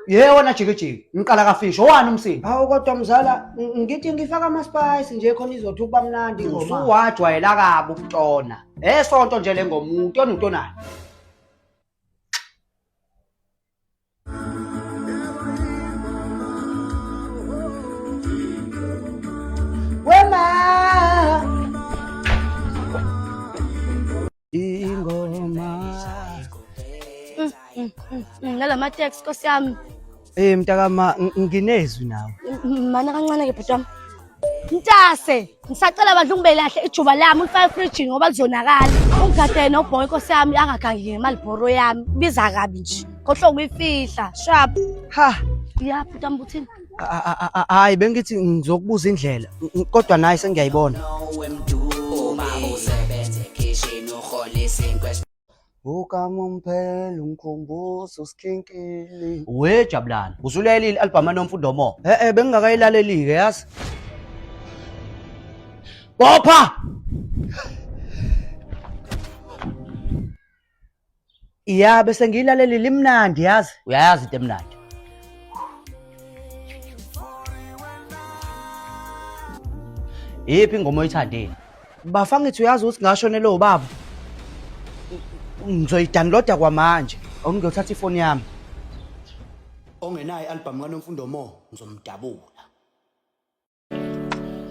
Ye wona jikijiki, ngiqala kafisho, owani umsindo? Hawu kodwa mzala ngithi ngifaka ama-spice nje khona izothi ukuba mnandi ingoma. Usuwajwayela kabi ukutona. Esonto nje le ngoma utona utonani. Wema ingoma. Nalama tax nkosi yami. Eh mntakama nginezwi nawe. Mana kancane ke bhuti wami. Mntase, ngisacela bandla ungibelahle ijuba lami ulifake efrijini ngoba lizonakala. Ungigade nobhoyi nkosi yami angagangi ngemali bhoro yami. Biza kabi nje. Khohlwa ukuyifihla. Sharp. Ha. Ya bhuti wami uthini? Hayi bengithi ngizokubuza indlela kodwa naye sengiyayibona. Ukamumphela ungikhumbuza usikhinkili. We Jabulani, usulalelile i-album kaNomfundo Mo? Eh eh bengingakayilaleli-ke yazi. Bopha! Ya bese ngiyilalelile imnandi yazi. Uyayazi into emnandi. Iphi ingoma oyithandile? Bafa ngithi uyazi ukuthi ngashonelwa ubaba. Ngizoyidownloada kwamanje. Awungiyothatha ifoni yami. Ongenayo i-album kaNomfundo Mo ngizomdabula.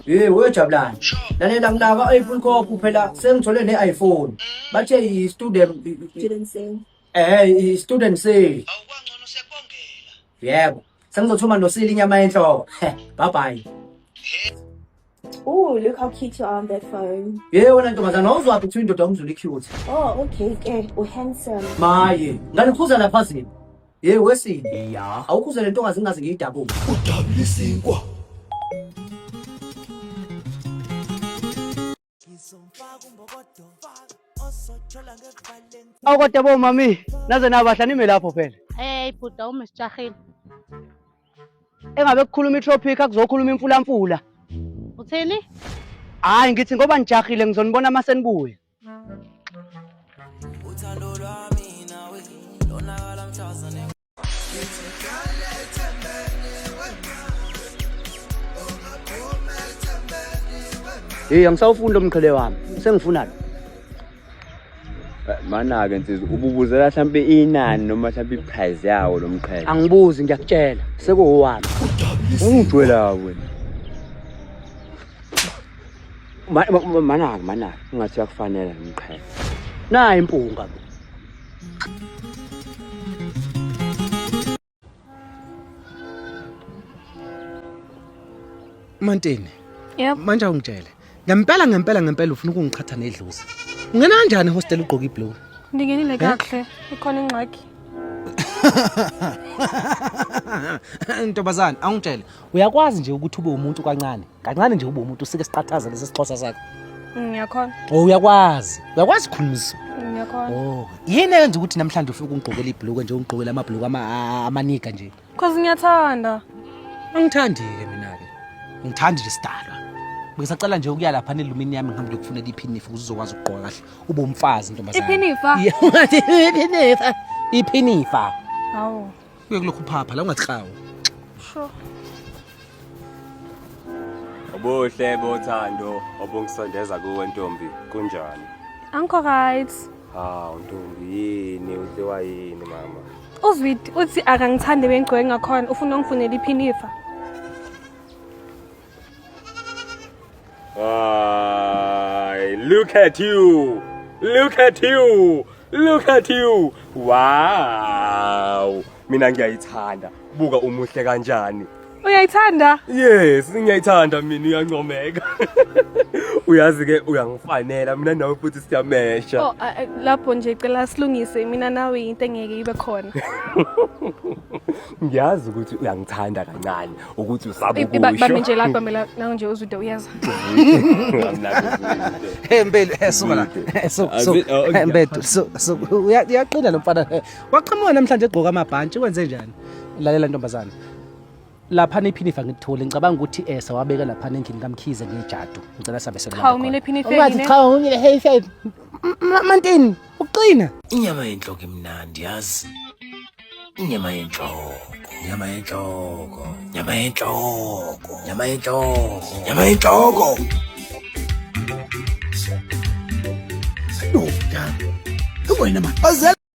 Hey we Jabulani. Lalela nginaka iPhone copy phela sengithole ne-iPhone. Bathe i-student Student sale. eh i-student sale. Awukwangcono sekubongela. Yebo. Sengizothuma nosile inyama yenhloko. Bye bye. Oh, look how cute you are on that phone. Ye wena ntombazana awuzwaphi kuthiwa indoda umzulu i-cute. Oh, okay, ke. U handsome. Maye, ngalikhuza lapha zini. Ye wesini. Ya. Awukhuze le ntokazi ngingaze ngiyidabuke. Udabula isinkwa. Awu kodwa bo mami, naze nabahla nime lapho phela. Hey bhuti awume sijahile. Engabe kukhuluma itropic akuzokhuluma imfulamfula. Uthini? Hayi ngithi ngoba nijahile ngizonibona uma senibuya. Hey angisawufuni lo mqhele wami. Sengifuna lo. Mana-ke nsizwa ububuzela hlampe inani noma hlampe iprice yawo lo mqhele. Angibuzi ngiyakutshela. Sekuwowami. Ungijwela wena. Mana-ke mana-ke ungathi uyakufanela lo mqhele. Nayi impunga bo. Mantini. Yep. Manje awungitshele. Ngempela ngempela ngempela ufuna ukungiqhatha nedlozi. Ungena kanjani ehostel ugqoke iblue? Ndingenile kakuhle. Ikhona ingxaki. Ntombazane, awungitshele. Uyakwazi nje ukuthi ube umuntu kancane. Kancane nje ube umuntu usike siqathaza lesi sixhosa sakho. Ngiyakhona. Oh uyakwazi. Uyakwazi ukukhuluma isiZulu. Ngiyakhona. Oh, yini eyenza ukuthi namhlanje ufike ungigqokele ibhuluke nje ungigqokele amabhuluke amanika nje? Cause ngiyathanda. Angithandi-ke mina-ke. Ngithandi nje sidalwa. Bengisacela nje ukuya lapha nelumini yami ngihambe ngiyokufunela iphinifa ukuze uzokwazi ukugqoka kahle. Ube umfazi ntombazane. Iphinifa? Yeah, ungathi iphinifa. Iphinifa. Hawu. Kuye kulokhu uphapha la ungathi Sure. Ubuhle bothando obungisondeza kuwe ntombi kunjani? Angikho right. Hawu ntombi yini udliwa yini mama? Uzwidi uthi akangithandi bengigcoke ngakhona ufuna ungifunela iphinifa. Ay, look at you. Look at you. Look at you. Wow. Mina ngiyayithanda. Buka umuhle kanjani. Uyayithanda? Yes, ngiyayithanda mina uyancomeka. Uyazi ke uyangifanela mina nawe futhi siyamesha. Oh, lapho nje cela silungise mina nawe into engeke ibe khona. Ngiyazi ukuthi uyangithanda kancane ukuthi usaba ukusho. Bambe nje la bambe la nawe nje uzwide uyeza. Hey Mbelu, eh, suka la. Eh, Suka, suka. Oh, Eh, Mbelu, suka, suka. Uyaqina lo mfana. Eh, Waqhamuka namhlanje egqoka amabhantshi wenze njani? Lalela ntombazane. Laphana iphinifa ngikuthole ngicabanga ukuthi eh sawabeka laphana endlini kaMkhize ngejadu. Ngicela sabe selanda. Cha umile iphinifa Ungathi yini? cha umile hey hey. Mantini, uqina. Inyama yenhloko imnandi yazi. Inyama yenhloko, nyama yenhloko, nyama yenhloko, nyama yenhloko, nyama yenhloko. Ndoda. Wena man.